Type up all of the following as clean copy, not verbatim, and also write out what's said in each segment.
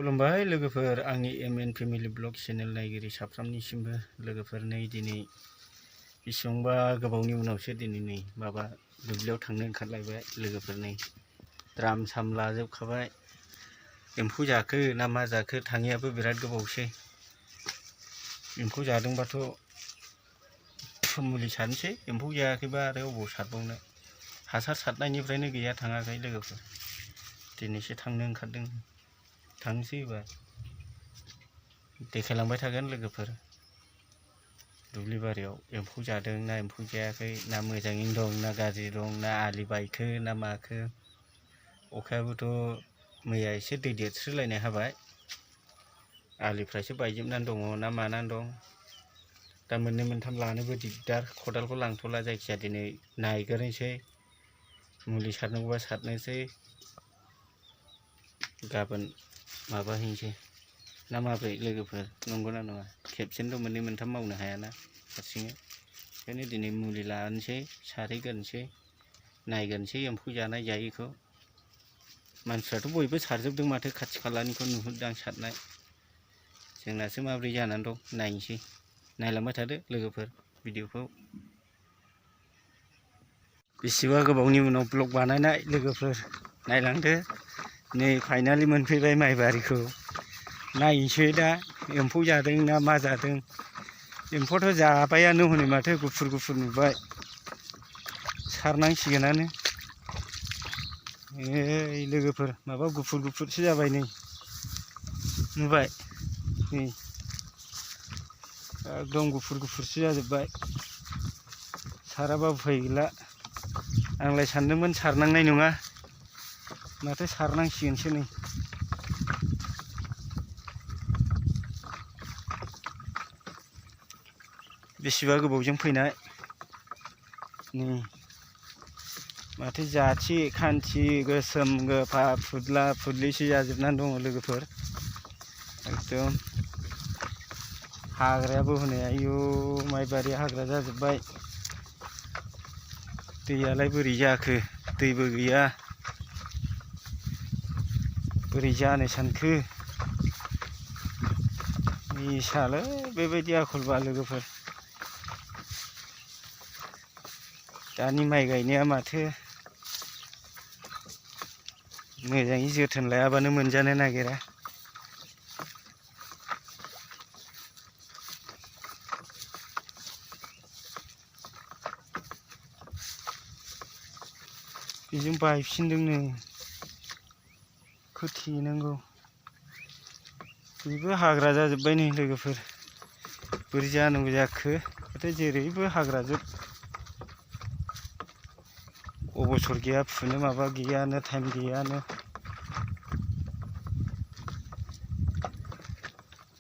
खुलुमबाय लोगोफोर आंनि एमएन फेमिलि ब्लग चेनेल नायगिरि साफ्रोमनिसिमबो लोगोफोर नै दिनै बेसेबांबा गोबावनि उनावसो दिनै नै माबा दुब्लियाव थांनो ओंखारलायबाय लोगोफोर नै द्राम साम लाजोबखाबाय एम्फौ जाखो ना मा जाखो थाङैयाबो बिराद गोबावसै एम्फौ जादोंबाथ' मुलि सारनोसै एम्फौ जायाखैबा आरो अबाव सारबावनो हासार सारनायनिफ्रायनो गैया थाङाखै लोगोफोर दिनैसो थांनो ओंखारदों थांसै एबार देखायलांबाय थागोन लोगोफोर दुब्लि बारियाव एम्फौ जादों ना एम्फौ जायाखै ना मोजाङैनो दं ना गाज्रि दं ना आलि बायखो ना माखो अखायाबोथ' मैया एसे दै देरस्रोलायनाय हाबाय आलिफ्रासो बायजोबनानै दङ ना मानानै दं दा मोननै मोनथाम लानोबो दिगदार खदालखौ लांथ'ला जायखिया दिनै नायग्रोनोसै मुलि सारनांगौबा सारनोसै गाबोन माबा हैनोसै ना माब्रै लोगोफोर नंगौना नङा खेबसेनोथ' मोननै मोनथाम मावनो हायाना हारसिङै ओंखायनो दिनै मुलि लानोसै सारहैग्रोनोसै नायग्रोनोसै एम्फौ जानाय जायैखौ मानसिफ्राथ' बयबो सारजोबदों माथो खाथि खालानिखौ नुहुरदां सारनाय जोंनासो माब्रै जानानै दं नायनोसै नायलांबाय थादो लोगोफोर भिडिअखौ बेसेबा गोबावनि उनाव ब्लग बानायनाय लोगोफोर नायलांदो नै फाइनालि मोनफैबाय माइ बारिखौ नायनोसै दा एम्फौ जादों ना मा जादों एम्फौआथ' जाबायानो हनै माथो गुफुर गुफुर नुबाय सारनांसिगोनानो ओइ लोगोफोर माबा गुफुर गुफुरसो जाबाय नै नुबाय नै एकदम गुफुर गुफुरसो जाजोब्बाय साराबा उफाय गैला आंलाय सानदोंमोन सारनांनाय नङा माथो सारनांसिगोनसो नै बेसेबा गोबावजों फैनाय नै माथो जाथि खान्थि गोसोम गोफा फुदला फुदलिसो जाजोबनानै दङ लोगोफोर एकदम हाग्रायाबो हनै आयु माइबारि हाग्रा जाजोब्बाय दैयालाय बोरै जाखो दैबो गैया बोरै जानो सानखो इसालै बेबायदि आखलबा लोगोफोर दानि माइ गायनाया माथो मोजाङै जोथोन लायाबानो मोनजानो नागिरा बेजों बायफिनदोंनो खोथेनांगौ बेबो हाग्रा जाजोब्बाय नै लोगोफोर बोरै जानांगौ जाखो माथो जेरैबो हाग्राजोब अबसर गैया फुनो माबा गैयानो टाइम गैयानो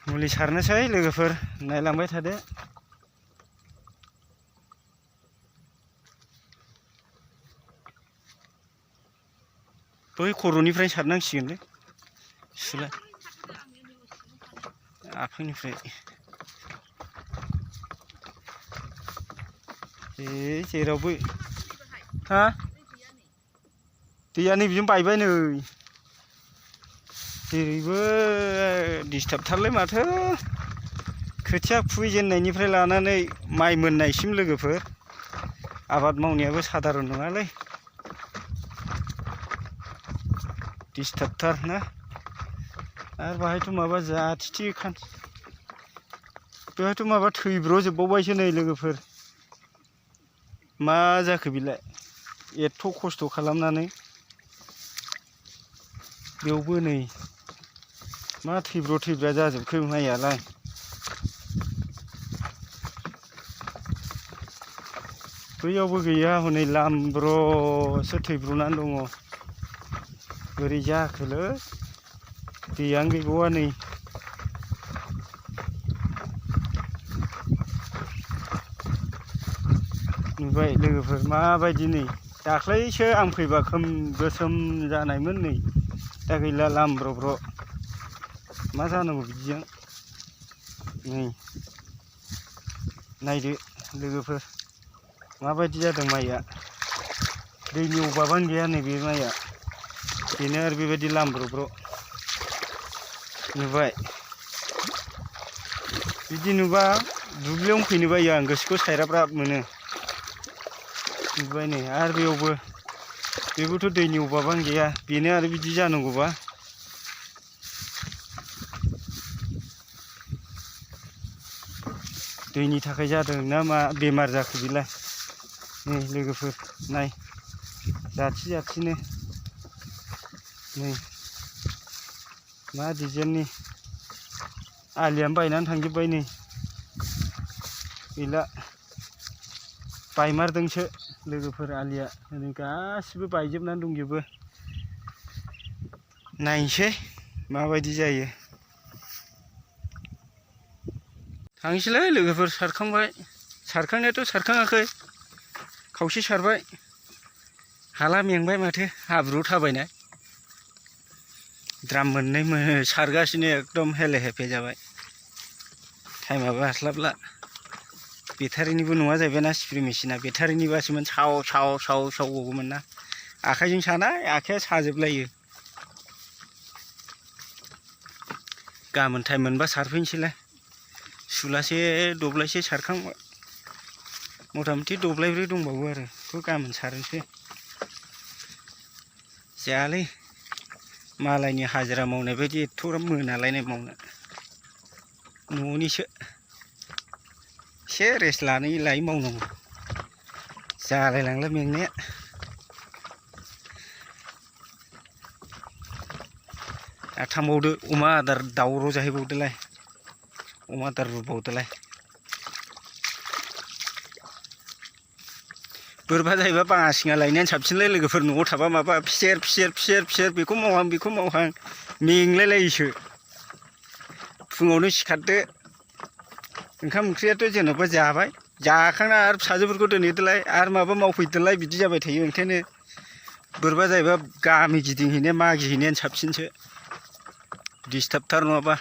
मुलि सारनोसै लोगोफोर नायलांबाय थादो बै खर'निफ्राय सारनांसिगोनलै सुला आफांनिफ्राय जेरावबो हा दैया नैबेजों बायबाय नै जेरैबो डिस्टार्बथारलै माथो खोथिया खुबैजेननायनिफ्राय लानानै माइ मोननायसिम लोगोफोर आबाद मावनायाबो साधारन नङालै डिस्टार्बथार ना आरो बाहायथ' माबा जाथिथि खान्थि बेवहायथ' माबा थैब्र'जोबबावबायसो नै लोगोफोर मा जाखो बेलाय एथ' खस्थ' खालामनानै बेयावबो नै मा थैब्र' थैब्रा जाजोबखो माइयालाय बैयावबो गैया हनै लामब्र'सो थैब्र'नानै दङ बोरै जाखोलै दैयानो गैबावा नै नुबाय लोगोफोर माबायदि नै दाख्लैसो आं फैबा गोसोम जानायमोन नै दा गैला लामब्र'ब्र' मा जानांगौ बिदिजों नै नायदो लोगोफोर माबायदि जादों माइया दैनि अभाबानो गैया नैबे माइया बेनो आरो बेबायदि लामब्र'ब्र' नुबाय बिदि नुबा दुब्लियावनो फैनो बायो आं गोसोखौ सायराब्राब मोनो नुबाय नै आरो बेयावबो बेबोथ' दैनि अभाबानो गैया बेनो आरो बिदि जानांगौबा दैनि थाखाय जादों ना मा बेमार जाखो बेलाय नै लोगोफोर नाय जाथि जाथिनो नै मा डिजाइननि आलियानो बायनानै थांजोब्बाय नै गैला बायमारदोंसो लोगोफोर आलिया नै गासिबो बायजोबनानै दंजोबो नायनोसै माबायदि जायो थांसैलै लोगोफोर सारखांबाय सारखांनायाथ' सारखाङाखै खावसे सारबाय हाला मेंबाय माथो हाब्रुआव थाबायनाय द्राम मोननै सारगासिनो एकदम हेले हेफे जाबाय टाइमाबो हास्लाबला बेटारिनिबो नङा जाहैबाय ना स्प्रे मेचिना बेटारिनिबासोमोन साव साव साव साव गगौमोन ना आखाइजों सानाय आखाइया साजोबलायो गाबोन टाइम मोनबा सारफैनोसैलाय सुलासे दब्लायसे सारखांबाय मथा मथि दब्लायब्रै दंबावो आरो बेखौ गाबोन सारनोसै जायालै मालायनि हाजिरा मावनाय बायदि एथ'ग्राब मोनालायनाय मावनो न'निसो एसे रेस्ट लायै मावनांगौ जालायलांला मेंनाया आरो थांबावदो अमा आदार दावराव जाहैबावदोलाय अमा आदार रुबावदोलाय बोरबा जाहैबा बाङासिङा लायनायानो साबसिनलै लोगोफोर न'आव थाबा माबा फिसेर बेखौ मावहां मेंलायलायोसो फुङावनो सिखारदो ओंखाम ओंख्रियाथ' जेन'बा जाबाय जाखांना आरो फिसाजोफोरखौ दोनहैदोलाय आरो माबा मावफैदोलाय बिदि जाबाय थायो ओंखायनो बोरबा जाहैबा गामि गिदिंहैनाय मागिहैनायानो साबसिनसो डिस्टार्बथार नङाबा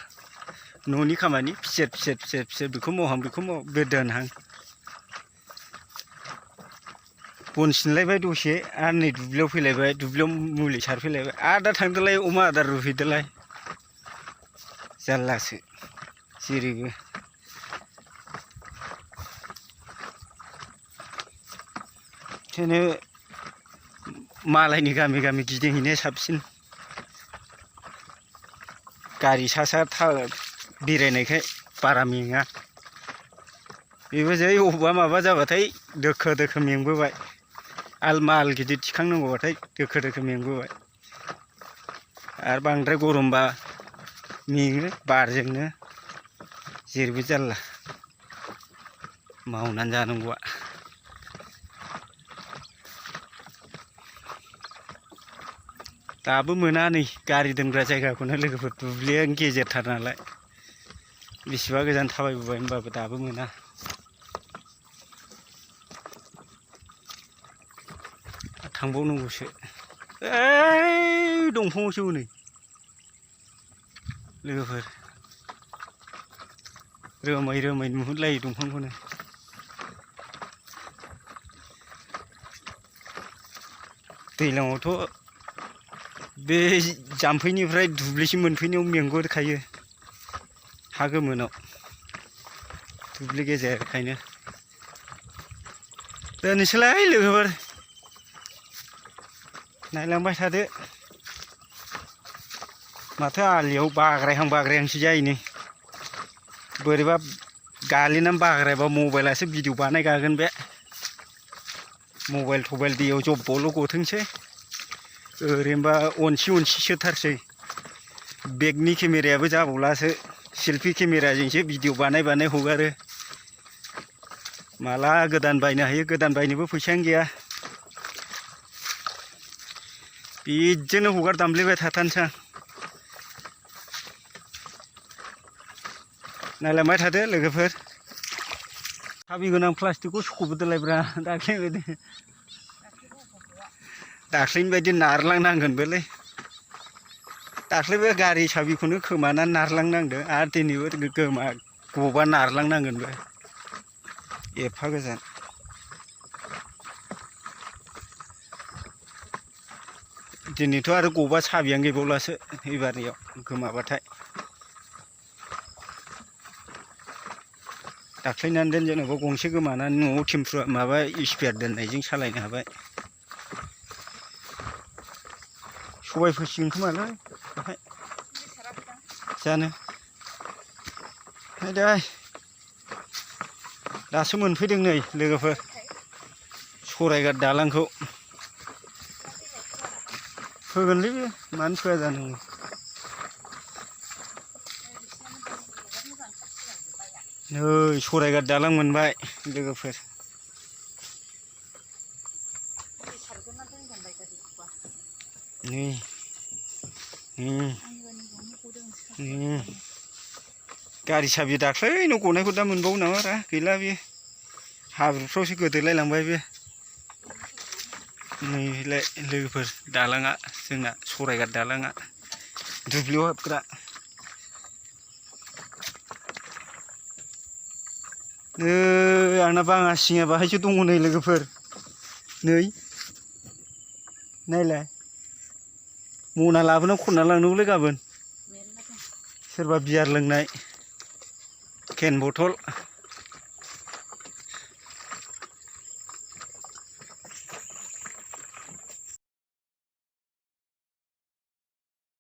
न'नि खामानि फिसेर बेखौ मावहां बे दोनहां बन सिनलायबाय दसे आरो नै दुब्लियाव फैलायबाय दुब्लियाव मुलि सारफैलायबाय आरो दा थांदोलाय अमा आदार रुफैदोलाय जारलासो जेरैबो ओंखायनो मालायनि गामि गामि गिदिंहैनाया साबसिन गारि सा बेरायनायखाय बारा मेङा बेबो जै अबेबा माबा जाबाथाय दोखो मेंबोबाय माल गिदिर थिखांनांगौबाथाय दोखो मेंबोबाय आरो बांद्राय गरमबा मेङो बारजोंनो जेरैबो जारला मावनानै जानांगौआ दाबो मोना नै गारि दोनग्रा जायगाखौनो लोगोफोर दुब्लियानो गेजेरथार नालाय बेसेबा गोजान थाबायबोबाय होनबाबो दाबो मोना थांबावनांगौसो ओइ दंफाङावसो हनै लोगोफोर रोमै नुहुरलायो दंफांखौनो दैज्लाङावथ' बे जाम्फैनिफ्राय दुब्लिसिम मोनफैनायाव मेंगुरखायो हा गोमोनाव दुब्लि गेजेरखायनो दोननोसैलाय लोगोफोर नायलांबाय थादो माथो आलियाव बाग्रायहांसो जायो नै बोरैबा गालिनानै बाग्रायबा मबाइलासो भिडिअ बानायगागोन बे मबाइल थबाइल दैयाव जब्बल' गथोंसै ओरैनोबा अनसि सोथारसै बेगनि केमेरायाबो जाबावलासो सेल्फि केमेराजोंसो भिडिअ बानाय हगारो माला गोदान बायनो हायो गोदान बायनोबो फैसायानो गैया बिदिनो हगार दामब्लेबाय थाथारनोसै आं नायलांबाय थादो लोगोफोर हाबि गोनां प्लास्टिकखौ सुख'बोदोलायब्रा दाख्लैनि बायदि नारलांनांगोनबोलै दाख्लैबो गारि साबिखौनो खोमानानै नारलांनांदों आरो दिनैबो गबा नारलांनांगोनबो एफा गोजान दिनैथ' आरो गबा साबियानो गैबावलासो एबारनियाव गोमाबाथाय दाख्लैनानै दोन जेनेबा गंसे गोमानानै न'आव टेम्पु माबा स्पेयार दोननायजों सालायनो हाबाय। सबाय फोसिगोन खोमालै बेहाय जानो। हायदै दासो मोनफैदों नै लोगोफोर सरायघाट दालांखौ। फोगोनलै बे मानो फोआ जानो। नै सरायघाट दालां मोनबाय लोगोफोर। नै गारि साबि दाख्लैनो गनायखौ दा मोनबावो नामा रा गैला बे हाब्रुफ्रावसो गोदोलायलांबाय बे। नैलाय लोगोफोर दालाङा जोंना सरायघाट दालाङा दुब्लियाव हाबग्रा। नै आंना बाङा सिङा बाहायसो दङ नै लोगोफोर। नै नायलाय मना लाबोना खनना लांनांगौलै गाबोन। सोरबा बियार लोंनाय केन बथल